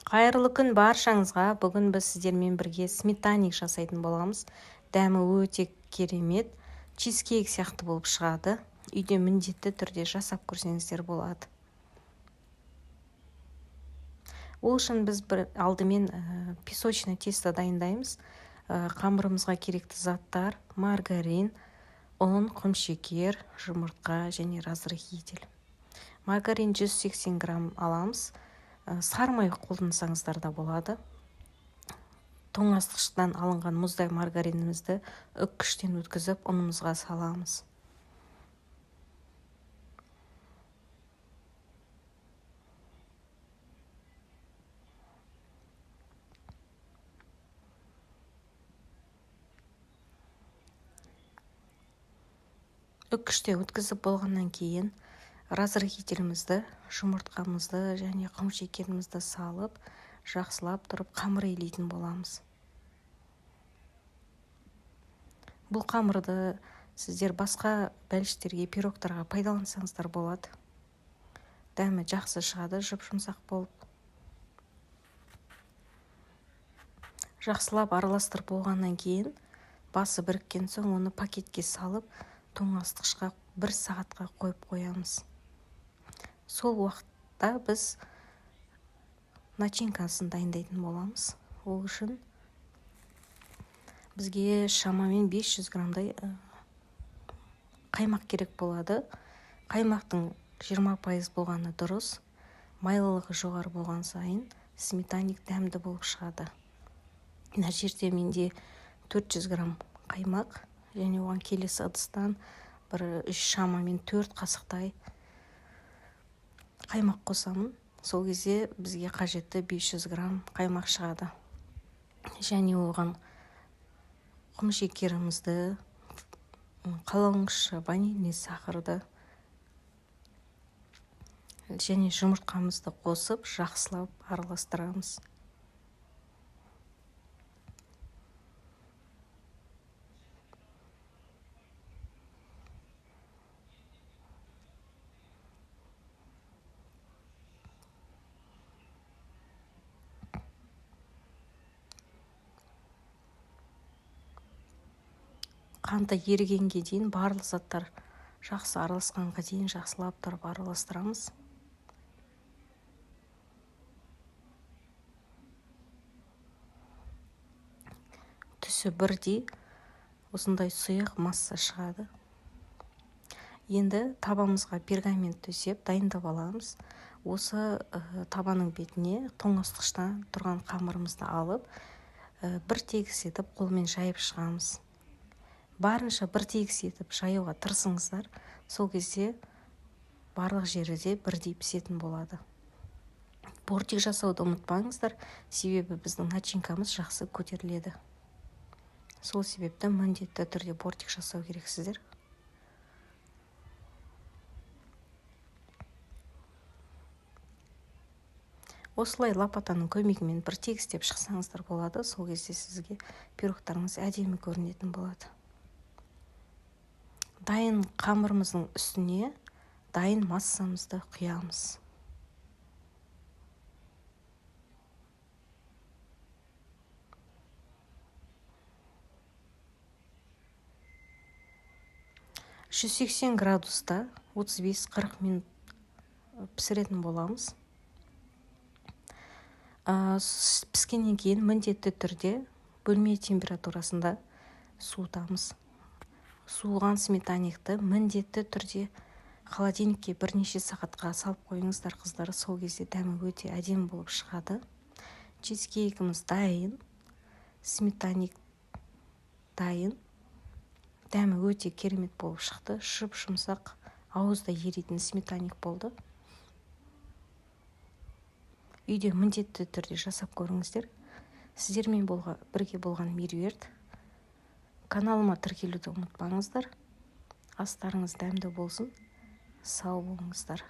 Қайырлы күн баршаңызға. Бүгін біз сіздермен бірге сметанник жасайтын боламыз. Дәмі өте керемет, чизкейк сияқты болып шығады. Үйде міндетті түрде жасап көрсеңіздер болады. Ол үшін біз бір алдымен песочный тесто дайындаймыз. Қамырымызға керекті заттар: маргарин, ұн, құмшекер, жұмыртқа және разрыхлитель. Маргарин 180 грамм аламыз. Сары май қолдансаңыздар да болады. Тоңазытқыштан алынған мұздай маргаринімізді үккіштен өткізіп, ұнымызға саламыз. Үккіштен өткізіп болғаннан кейін разрыхлителімізді, жұмыртқамызды және құмшекерімізді салып, жақсылап тұрып қамыр илейтін боламыз. Бұл қамырды сіздер басқа бәліштерге, пирогтарға пайдалансаңыздар болады. Дәмі жақсы шығады, жұп-жұмсақ болып. Жақсылап араластырып болғаннан кейін, басы біріккен соң, оны пакетке салып, тоңазытқышқа бір сағатқа қойып қоямыз. Сол уақытта біз начинкасын дайындайтын боламыз. Ол үшін бізге шамамен 500 граммдай қаймақ керек болады. Қаймақтың 20% болғаны дұрыс. Майлылығы жоғары болған сайын сметанник дәмді болып шығады. Мына жерде менде 400 грамм қаймақ және оған келесі ыдыстан бір үш, шамамен 4 қасықтай қаймақ қосамын. Сол кезде бізге қажетті 500 грамм қаймақ шығады. Және оған құмшекерімізді, қалауыңызша ванильный сахарды және жұмыртқамызды қосып, жақсылап араластырамыз. Қанты ерігенге дейін, барлық заттар жақсы араласқанға дейін жақсылап тұрып араластырамыз. Түсі бірдей осындай сұйық масса шығады. Енді табамызға пергамент төсеп, дайындап аламыз. Осы табаның бетіне тоңазытқышта тұрған қамырымызды алып, бір тегіс етіп қолмен жайып шығамыз. Барынша бір тегіс етіп жаюға тырысыңыздар. Сол кезде барлық жері де бірдей пісетін болады. Бортик жасауды ұмытпаңыздар, себебі біздің начинкамыз жақсы көтеріледі. Сол себепті міндетті түрде бортик жасау керексіздер. Осылай лопатаның көмегімен бір тегістеп шықсаңыздар болады. Сол кезде сізге пирогтарыңыз әдемі көрінетін болады. Дайын қамырымыздың үстіне дайын массамызды құямыз. 180 градуста 35-40 минут пісіретін боламыз. Піскеннен кейін міндетті түрде бөлме температурасында суытамыз. Суыған сметанникті міндетті түрде холодильникке бірнеше сағатқа салып қойыңыздар, қыздар. Сол кезде дәмі өте әдемі болып шығады. Чизкейкіміз дайын, сметанник дайын. Дәмі өте керемет болып шықты. Жұп жұмсақ, ауызда еритін сметанник болды. Үйде міндетті түрде жасап көріңіздер. Сіздермен бірге болған Меруерт. Каналыма тіркелуді ұмытпаңыздар. Астарыңыз дәмді болсын. Сау болыңыздар.